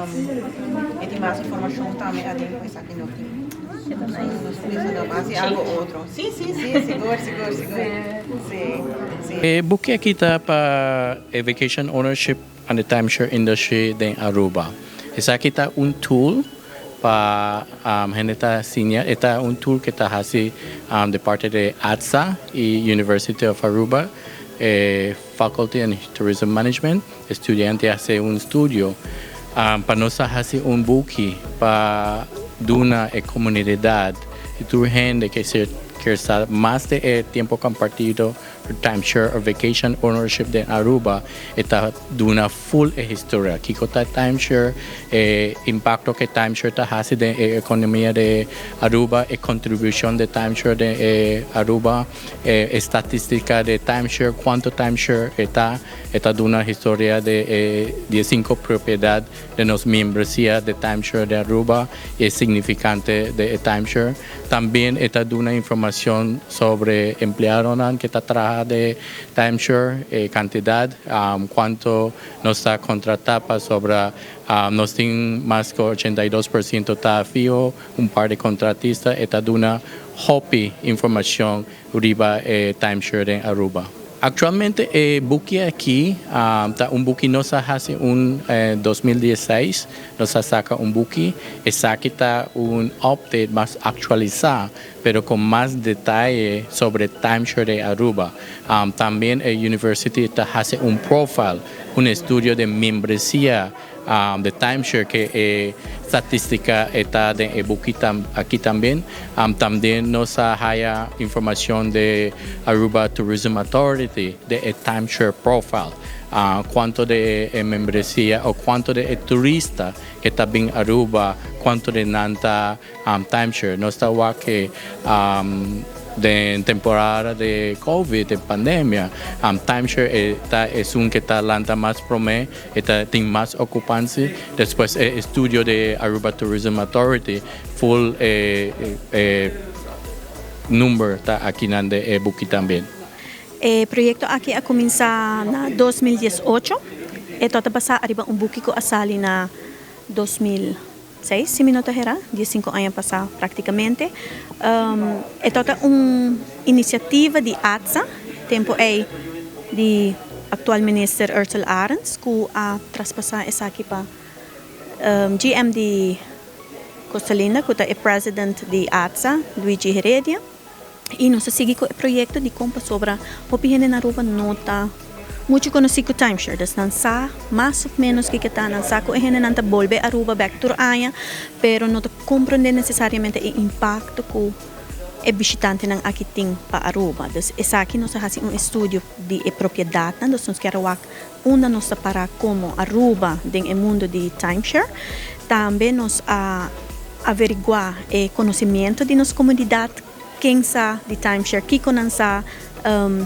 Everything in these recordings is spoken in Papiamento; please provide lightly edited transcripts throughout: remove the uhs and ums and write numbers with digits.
E tin mas informacion tambe aden cu esaki no tin. Nos pensa no mas di algo otro. Si, si, si, sigur, sigur, sigur. Si, si. E buki aki ta pa e vacation ownership and the timeshare industry den Aruba. Esaki ta un tool pa hende ta siña. E ta un tool cu ta haci di parti di ATSA y University of Aruba, e Faculty in Tourism Management. E studiante a hasi un studio pa nos a hasi un buki pa duna e komunidat i tur hende ke kier sa mas di e tiempo kompartido, timeshare of vacation ownership den Aruba. E ta duna full e historia kiko ta timeshare, e impakto ke timeshare ta hasi den e ekonomia di Aruba, e kontribushon di timeshare den e Aruba, e estatistika di timeshare, kuantu timeshare e ta. E ta duna historia di e diesinco propiedad di nos miembresia di Timeshare di Aruba y e significante di e timeshare. Tambien e ta duna informacion sobre empleadonan cu ta traha den timeshare, e cantidad, cuanto nos ta contrata pasobra nos tin mas cu 82% ta fiho, un par di contratista. E ta duna hopi informacion riba e timeshare den Aruba. Actualmente e buki aki ta un buki nos a haci un 2016 nos a saca un buki, esaki ta un update mas actualisa pero con mas detaye sobre timeshare den Aruba. Tambien e university ta haci un profile, un estudio den membresia De timeshare ke e statistica e ta den e buki aki tambe. Tambe nos a haya informacion de Aruba Tourism Authority de e timeshare profile. Cuanto de e membresia o cuanto de e turista ke ta bin Aruba, cuanto de nan ta Timeshare. Nos ta wak ke den temporada di covid, den pandemia, timeshare e ta esun ke ta lanta mas prome, e ta tin mas okupansi. Despues e estudio di Aruba Tourism Authority full e e number ta akinan den e buki tambe. E proyekto aki a kuminsá na 2018. E tabata basá ariba un buki ku a sali na 2006, si mi no ta hera, diesinco aña pasá práktikamente. E tabata un inisiativa di ATSA, tempu ei di aktual minister Ursel Arends, ku a traspasá esaki pa GM di Costa Linda, ku ta e president di ATSA, Luigi Heredia. I nos a sigui ku e proyekto dikon pasobra hopi hende na Aruba no ta muchu konosí ku timeshare. Dus nan sa mas òf ménos kiko ta, nan sa ku e hendenan ta bolbe Aruba bèk tur aña, pero no ta komprondé nesesariamente e impakto ku e bishitantenan aki tin pa Aruba. Dus esaki nos a hasi un estudio di e propiedatnan, dus nos kier a wak unda nos ta pará komo Aruba den e mundu di timeshare. Tambe nos a averiguá e konosimiento di nos komunidat, ken sa di timeshare, kiko nan sa,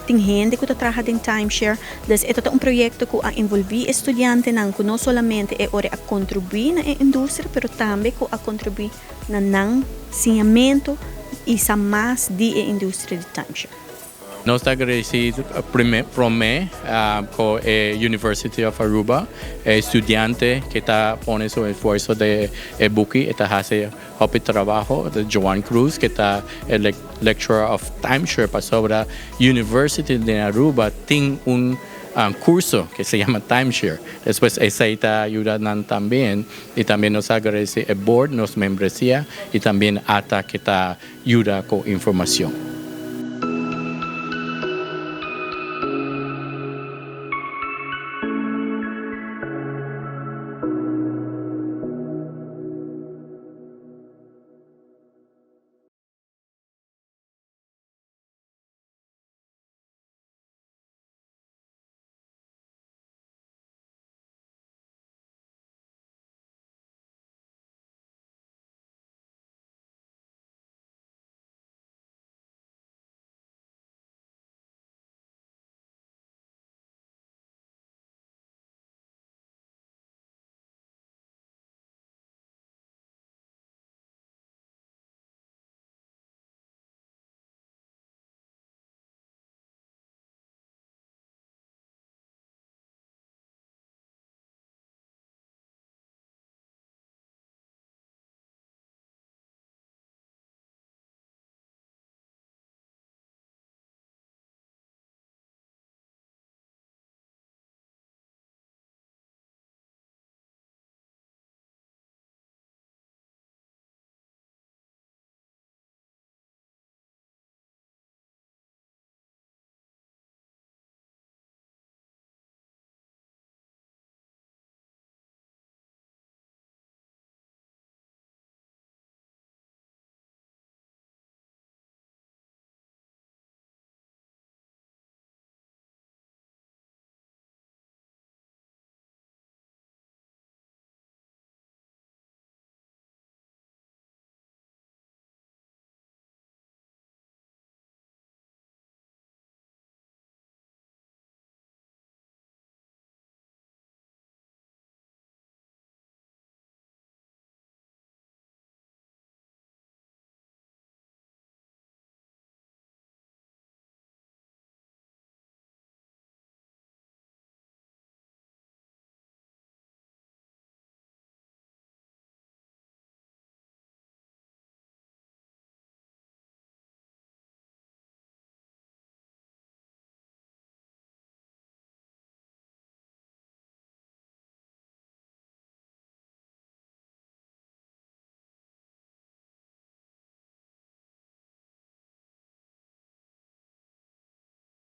tin hende ku ta traha den timeshare. Dus e ta ta un proyekto ku a envolví e studiantenan ku no solamente e ora a kontribuí na e industria, pero tambe ku a kontribuí na nan siñamentu i sa mas di e industria di timeshare. Nos ta agradeci prome cu e University of Aruba, e studiante cu ta pone su esfuerzo den e buki, e ta haci hopi trabaho, Joan Cruz cu ta e lecturer of timeshare pasobra University den Aruba tin un curso cu se yama timeshare, despues esey ta yuda nan tambe y tambe nos ta agradeci e board, nos membresia y tambe ata cu ta yuda cu informacion.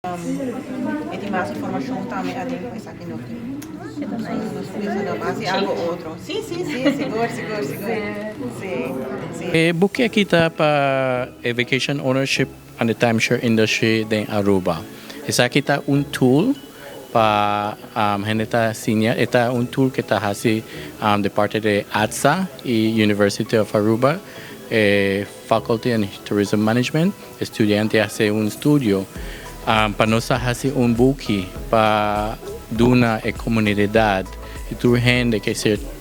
E tin mas informacion tambe aden cu esaki no tin. Nos pensa no mas di algo otro. Si, si, si, sigur, sigur, sigur. Si, si. E buki aki ta pa e vacation ownership and the timeshare industry den Aruba. Esaki ta un tool pa hende ta siña. E ta un tool cu ta haci di parti di ATSA y University of Aruba, e Faculty in Tourism Management. Studiante haci un studio pa nos a haci un buki pa duna e comunidad y tur hende cu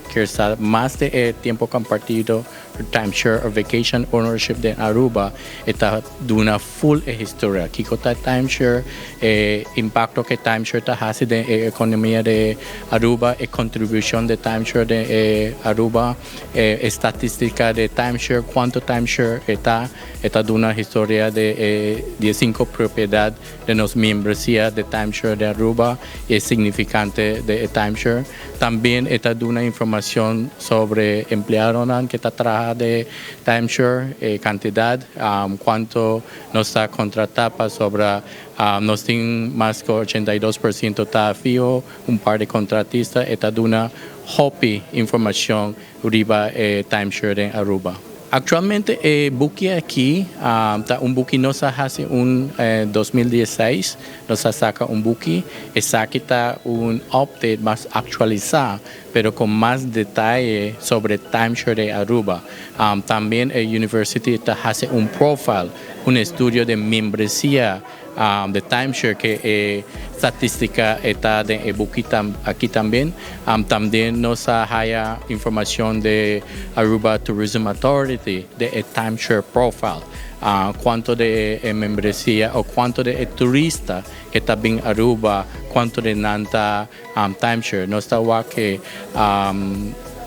kier sa mas di e tempo compartido, timeshare of vacation ownership den Aruba. E ta duna full e historia. Kico ta timeshare, e impacto cu timeshare ta haci den e economia di Aruba, e contribucion di timeshare den e Aruba, e statistica di timeshare, cuanto timeshare e ta. E ta duna historia di e 15 propiedad di nos membresia di timeshare di Aruba y e significante di e timeshare. Tambe e ta duna informacion sobre empleadonan cu ta traha den timeshare, e cantidad, cuanto nos ta contrata pa sobra. Nos tin mas cu 82% ta fiho, un par di contratista. E ta duna hopi informacion riba e timeshare den Aruba. Actualmente e buki aki ta un buki nos a haci un 2016, nos a saca un buki. Esaki ta un update mas actualisa, pero cu mas detaye sobre timeshare di Aruba. Tambe e university ta haci un profile, un estudio di membresia di timeshare, cu e statistica ta den e buki aki tambe. Tambe nos a haya informacion di Aruba Tourism Authority, di e timeshare profile. Cuanto di e membresia of cuanto di e turista cu ta bin Aruba, cuanto di nan ta timeshare. Nos ta cu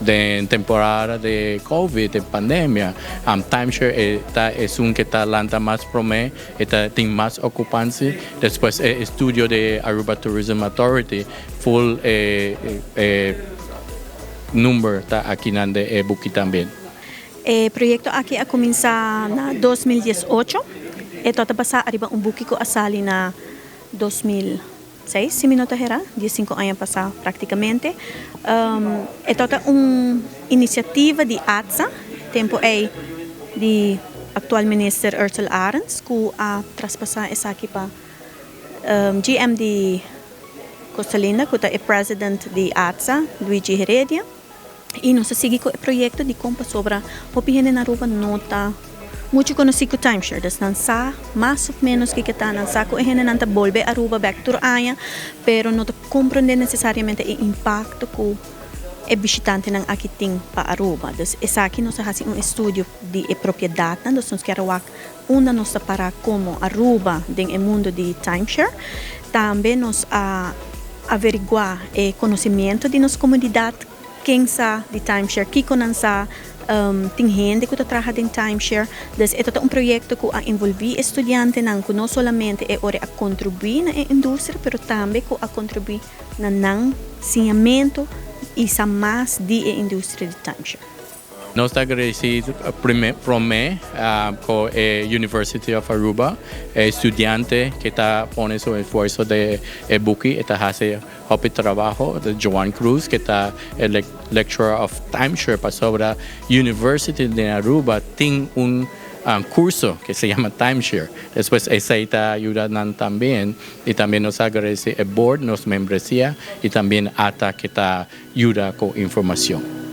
den temporada di COVID, di pandemia, timeshare ta un cu ta lanta mas prome, ta tin mas ocupancia. Despues e estudio di Aruba Tourism Authority, full e number ta aki den e buki tambe. E proyecto aki a cuminsa na 2018. E ta basa riba un buki cu a sali na 2006, si mi no ta hera, 15 aña pasa practicamente. E ta un iniciativa di ATSA, tempo ey di actual minister Ursula Arends, cu a traspasa esaki pa GM di Costa Linda, cu ta e president di ATSA, Luigi Heredia. Y nos a sigui cu e proyecto di compa sobre hopi hende na Aruba no ta mucho conoci cu timeshare. Dus nan sa mas of menos kico ta, nan sa cu e hende nan ta bolbe Aruba bek tur aña, pero no ta comprende necesariamente e impacto cu e bishitantenan aki tin pa Aruba. Dus esaki nos a haci un estudio di e propiedadnan, dus nos kier wak unda nos ta para como Aruba den e mundo di timeshare. Tambe nos a averigua e conocimento di nos comunidad, ken sa di timeshare, kico nan sa, tin hende cu ta traha den timeshare. Dus e ta un proyecto cu a envolvi studiantenan cu no solamente e ora a contribui na e industria, pero tambe cu a contribui na nan siñamento y sa mas di e industria di timeshare. Nos ta agradecido prome cu e University of Aruba, e studiante cu ta pone su esfuerso den e buki, ta haci hopi trabou, di Joan Cruz, cu ta e lecturer of timeshare, pasobra University di Aruba tin un curso cu se yama timeshare. Despues esey ta yuda tambe y tambe nos ta agradece e board, nos membresia y tambe ATA cu ta yuda cu informacion.